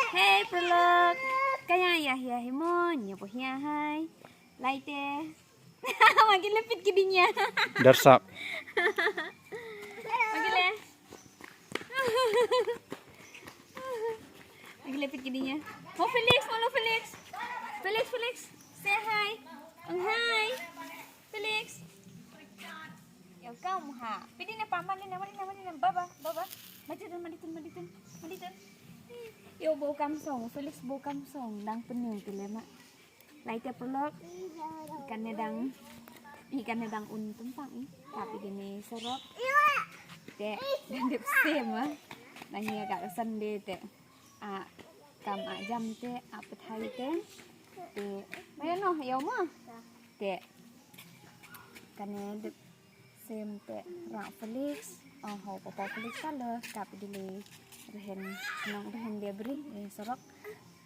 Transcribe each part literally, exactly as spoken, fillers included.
Hey, paralok. Kaya ya hia hi mo, nya po hia hai. Lai te. Magi lepit ki dinya. Darsak. Magi le. Magi lepit ki dinya. Mo Felix, mo lo Felix. Felix, Felix. Say hi. Ang hi. Felix. Yo kam ha. Pidi na pa mali na mali na mali na baba baba. Mati tun mati tun mati tun mati tun. Yo bo kam song Felix bo kam song dang pening tu le ma. Lai te paralok. Ikan ne dang ikan ne dang un tumpang i. Tapi gini sorok. Te dang dep sem ah. Nang ia ka Sunday te. A kam a jam te a pethai te. Te. Mai no yo ma. Te. Kane dep sem te ra Felix. Oh ho papa Felix kala kap dili rehen nong rehen dia beri eh, sorok.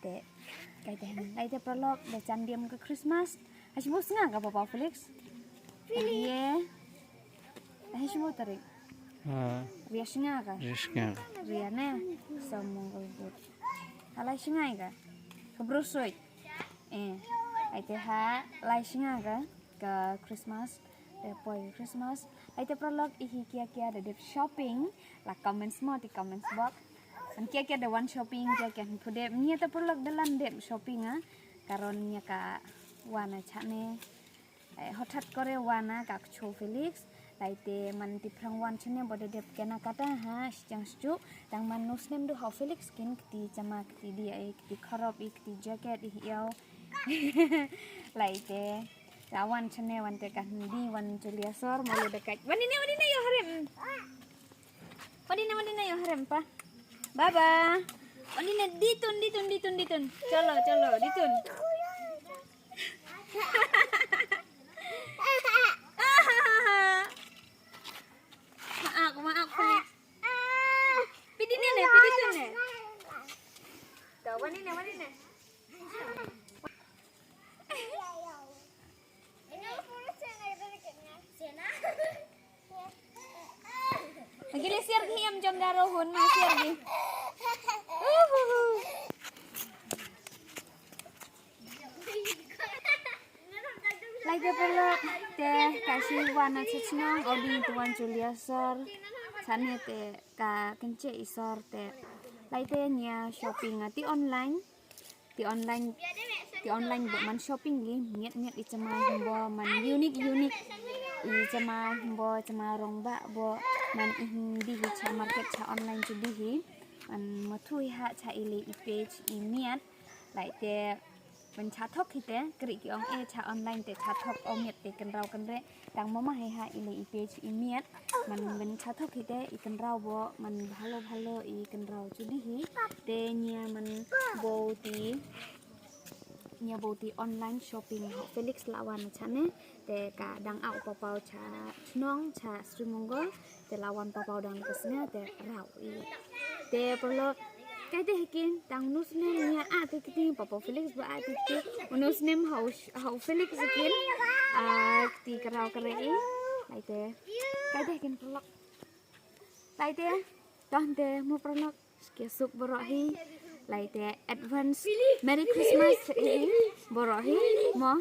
Te kai te hen lai te paralok da chan diam ke Christmas. Hashi mo snga ka papa Felix. Ye. Hashi mo tarik. Ha, Ria snga ka. Ria snga. Ria ne. Som mongol bud. Halai snga ka. Kebrusoi. Eh, ai te ha lai snga ka ka Christmas. Te poi Christmas. Ai te paralok ihi kia kia da dep shopping. La comments mo ti comments box. An kia kia da wan shopping kia kia pudep. Nia te paralok da lan dep shopping ah. Karon nia ka wan ah chane. Eh, hothat kore wan ah ka kcho Felix. Lai te man ti phrang wan chane bo da dep kena kata ha. Sichang sichu. Tang man nus nem du ha Felix kin kti chama kti di ai kti kharop i kti jacket i yau. Lai te ka wan chane wan te ka hindi wan chulia sor mo le dekat. Wan ine wan ine yo harem. Wan ine wan ine yo harem pa. Baba. Wan ine ditun ditun ditun ditun. Cholo cholo ditun. Maak maak Felix. Pidi ne ne pidi tu ne. Wan ine wan ine. Gili siar gi hiam jom daro hun ma siar gi. Lai te paralok te ka shi wan na chachnong o ding tuan chulia sor. Chane te ka kenche i sor te. Lai te nia shopping ati online. Ti online ti online bo man shopping gi miat miat i chama himbo man unique unique i chama himbo chama rong ba bo man i hindi hi cha market cha online chu di hi man mathu i ha cha i le i page i miat lai te man cha thok hi te kri ki ong e cha online te cha thok ong miat te kan rau kan re tang mama hai ha i le i page i miat man man cha thok hi te i kan rau bo man bhalo bhalo i kan rau chu di hi te nia man bo ti Nia bo ti online shopping ha Felix lawan chane te ka dang au papau cha chnong cha Sri Mongol te lawan papau dang ka snga te rau i te paralok kai te hikin tang nus ne nia a te kiti papau Felix ba a te kiti nus ne hau hau Felix kin a kiti karau kare i ai te kai te hikin paralok lai te ton te mo paralok Kia suk boro hi. Lai te advance Merry Christmas hi boro hi mo.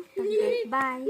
Bye.